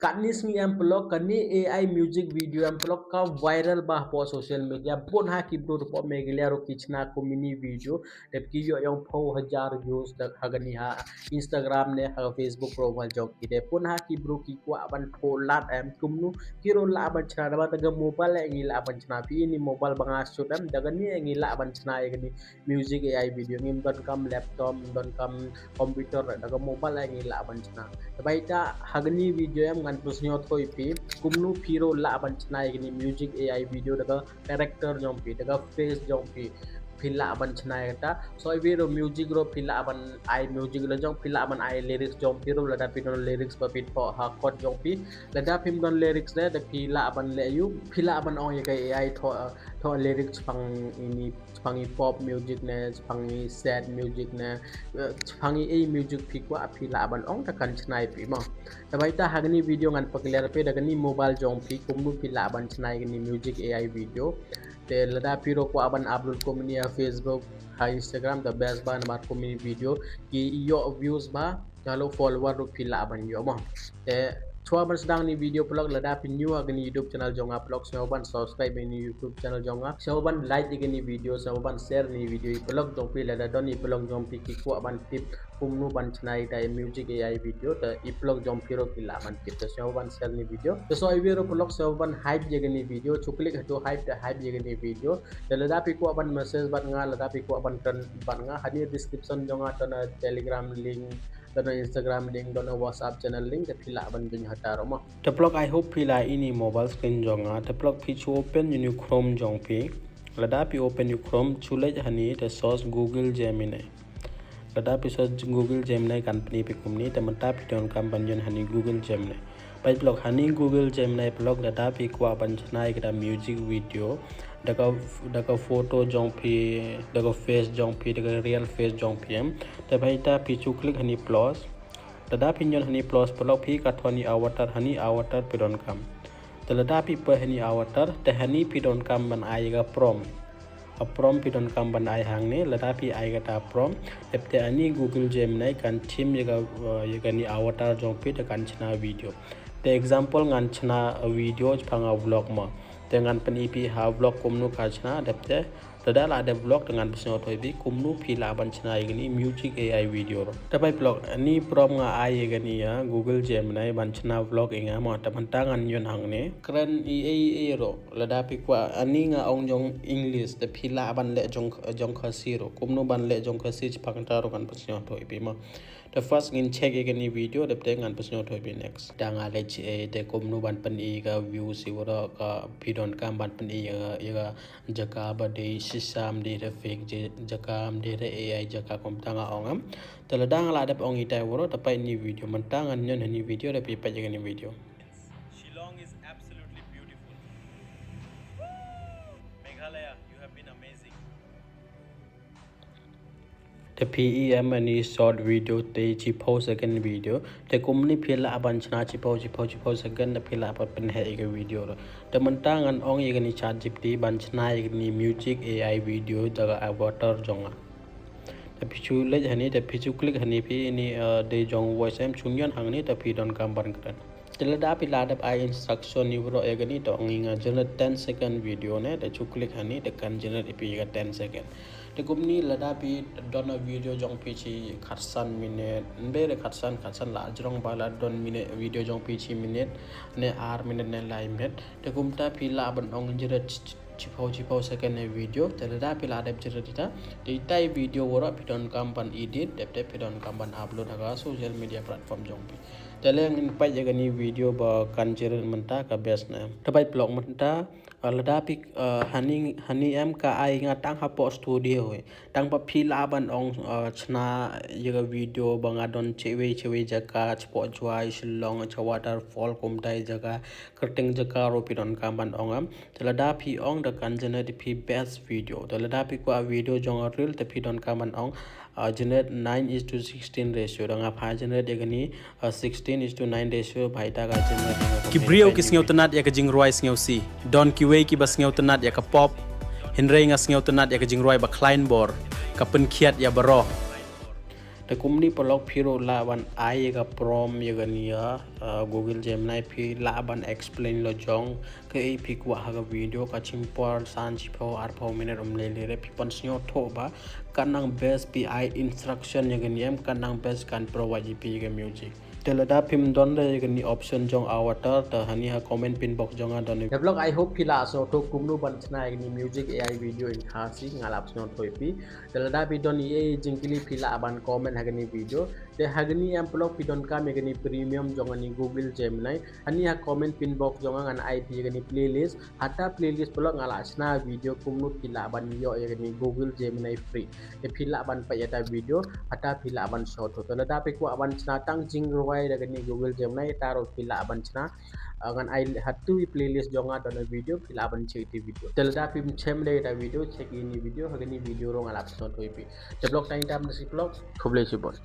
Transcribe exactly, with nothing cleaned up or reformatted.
Katni sngi em paralok, kane A I music video em paralok ka viral bha hapoh social media. Bun ha ki bru hapoh Meghalaya ruh ki chna kumne video. Dep ki ïoh ïong phew hajar views da ha kane ha Instagram ne ha Facebook profile jong ki. Dep bun ha ki bru ki kwah ban thoh lad em kumno ki ruh lah ban chna, da ba da ka mobile eh ngi lah ban chna. Phi ini mobile ba nga shoot em, da kane eh ngi lah ban chna ïa kane music A I video. Ngim donkam laptop, ngim donkam computer, da ka mobile eh ngi lah ban chna. Te bai ta ha kane video em ngan pynsngew thoh ïa phi kumno phi ruh lah ban chna ïa kane music A I video da ka character jong phi, da ka face jong phi, phi lah ban chna ïa kata. So ïa phi ruh music ruh phi lah ban ai music la jong, phi lah ban ai lyrics jong phi ruh, lada phi don lyrics ba phi thoh ha chord jong phi. Lada phim don lyrics re, da phi lah ban leh ïa u, phi lah ban ong ïa ka A I thoh, thoh lyrics shaphang ini, shaphang i pop music ne, shaphang i sad music ne, eh, shaphang i ei music phi kwah, phi lah ban ong, da kan chna ïa phi mo. Te bai ta ha kane video ngan pynkylla ïa phi da kane mobile jong phi kumno phi lah ban chna ïa kane music A I video. Te lada phi ruh kwah ban upload kumne ha Facebook, ha Instagram, the best ba namar kumne video ki ïoh views bha, te halor follower ruh phi lah ban ïoh mo. Te shuwa ban sdang ïa kane video paralok, lada phi new ha kane YouTube channel jong nga paralok, sngewbha ban subscribe ïa kane YouTube channel jong nga, sngewbha ban like ïa kane video, sngewbha ban share ïa kane video. I paralok jong phi lada don i paralok jong phi ki kwah ban tip kumno ban chna ïa kata ïa music A I video, te i paralok jong phi ruh ki lah ban tip. Te sngewbha ban share ïa kane video. Te so ïa phi ruh paralok sngewbha ban hype ïa kane video, shu click hato hype te hype ïa kane video. Te lada phi kwah ban message bad nga, lada phi kwah ban kren bad nga, ha kane description jong nga don Telegram link, don Instagram link, don WhatsApp channel link, te phi lah ban join hata ruh mo. Te paralok, I hope phi la ïohi ïa i mobile screen jong nga. Te paralok, phi shu open ïa u Chrome jong phi. Lada phi open ïa u Chrome, shu leit hangne te search Google Gemini. Lada phi search Google Gemini kan pyni ïa phi kumne, te mynta phi donkam ban join hangne Google Gemini. Peit paralok, hangne Google Gemini paralok, lada phi kwah ban chna ïa kata music video da ka, da ka photo jong phi, da ka face jong phi, da ka real face jong phi em. Te peit ta, phi shu click hangne plus. Lada phi join hangne plus paralok, phi ka thoh hangne avatar, hangne avatar phi donkam. Te lada phi poi hangne avatar, te hangne phi donkam ban ai ïa ka prompt. A prompt phi donkam ban ai hangne, lada phi ai kata prompt, dep te hangne Google Gemini kan thim ïa ka, eh, ïa kane avatar jong phi te kan chna video. Te example ngan chna video shaphang a vlog mo. Te ngan pyni ïa phi ha vlog kumno ka chna, dep te lada la dep vlog te ngan pynsngew thoh ïa phi kumno phi lah ban chna ïa kane music A I video ruh. Te peit paralok, hangne prompt nga ai ïa kane ïa Google Gemini ban chna vlog ïa nga mo, te mynta ngan join hangne. Kren ei ei ei ruh, lada phi kwah, hangne nga ong jong English, te phi lah ban leh jong, jong Khasi ruh. Kumno ban leh jong Khasi shaphang kata ruh ngan pynsngew thoh ïa phi mo. Te first ngin check ïa kane video, dep te ngan pynsngew thoh ïa phi next. Te nga leit, eh, te kumno ban pyni ïa ka views ïa waroh, ka phi donkam ban pyni ïa ka, ïa ka jaka ba dei shisha, ym dei re fake je-, jaka, ym dei re A I jaka kumta nga ong em. Te lada nga la dep ong ïa ita ïa waroh, te peit hangne video, mynta ngan join hangne video, te phi peit ïa kane video. Shillong is absolutely beautiful. Meghalaya, you have been amazing. Te phi ïohi em hangne short video te shiphew second video. Te kumne phi lah ban chna shiphew, shiphew, shiphew second, te phi lah ban pynheh ïa ka video ruh. Te mynta ngan ong ïa kane ChatGPT ban chna ïa kane music A I video da ka avatar jong nga. Te phi shu leit hangne, te phi shu click hangne, phi hangne, eh, dei jong voice em, shu join hangne, te phi donkam ban kren. Te lada phi la dep ai instruction ïa waroh ïa kane, te ong ïa nga generate ten second video ne, te shu click hangne, te kan generate ïa phi ïa ka ten second. Te kumne lada phi don video jong phi shi khatsan minute, ym dei re khatsan, khatsan la jrong ba la don minute, video jong phi shi minute, ne ar minute ne lai minute. Te kumta phi lah ban ong generate shiphew, shiphew second ïa video, te lada phi la dep generate ita, te ita ïa video waroh phi donkam ban edit, dep te phi donkam ban upload ha ka social media platform jong phi. Te lei ngin peit ïa kane video ba kan generate mynta ka best ne. Te peit paralok mynta, ah, lada phi, ah, hangne, hangne em ka ai nga tang hapoh studio hi. Tang ba phi lah ban ong, ah, chna ïa ka video ba nga don shawei shawei jaka, shapoh Jowai, Shillong, sha waterfall, kumta ïa jaka, kyrteng jaka ruh phi donkam ban ong em. Te lada phi ong te kan generate ïa phi best video. Te lada phi kwah video jong reel te phi donkam ban ong, ah, generate nine is to sixteen ratio. Da nga phah generate ïa kane, ah, sixteen is to nine ratio, ba ita ka generate ïa nga. Ki briew ki sngewtynnad ïa ka jingrwai sngewsih. Don kiwei kiba sngewtynnad ïa ka pop. Hynrei nga sngewtynnad ïa ka jingrwai ba khlaiñ bor, ka pynkhiat ïa baroh. Te kumne paralok phi ruh lah ban ai ïa ka prompt ïa kane ïa, uh, Google Gemini, phi lah ban explain la jong kaei phi kwah ha ka video, ka jingpor san shiphew arphew minit um lei lei re, phi pan sngewthuh ba kan nang best phi ai instruction ïa kane em, kan nang best kan provide ïa phi ïa ka music. Te lada phim don re ïa kane option jong avatar, te hani ha comment pin box jong nga don. Te paralok, I hope phi lah sngewthuh kumno ban shna ïa kane music A I video in Khasi, nga lah sngewthuh ïa phi. Te lada phi don ïa ei jingkylli phi lah ban comment ha kane video. Te ha kane em paralok phi donkam ïa kane premium jong kane Google Gemini, hani ha comment pin box jong nga ngan ai phi ïa kane playlist. Hata playlist paralok nga lah shna video kumno phi lah ban ïoh ïa kane Google Gemini free. Te phi lah ban peit ïa ta video, hata phi lah ban sngewthuh. Te lada phi kwah ban shna tang jingrwai da kane Google Gemini, ta ruh phi lah ban shna. Ah, ngan ai ha tu i playlist jong nga don video, phi lah ban check ïa ta video. Te lada phim shem de ïa ta video, check ïa kane video, ha kane video ruh nga lah sngewthuh ïa phi. Te paralok, tang ita mynta shi paralok, khublei shibun.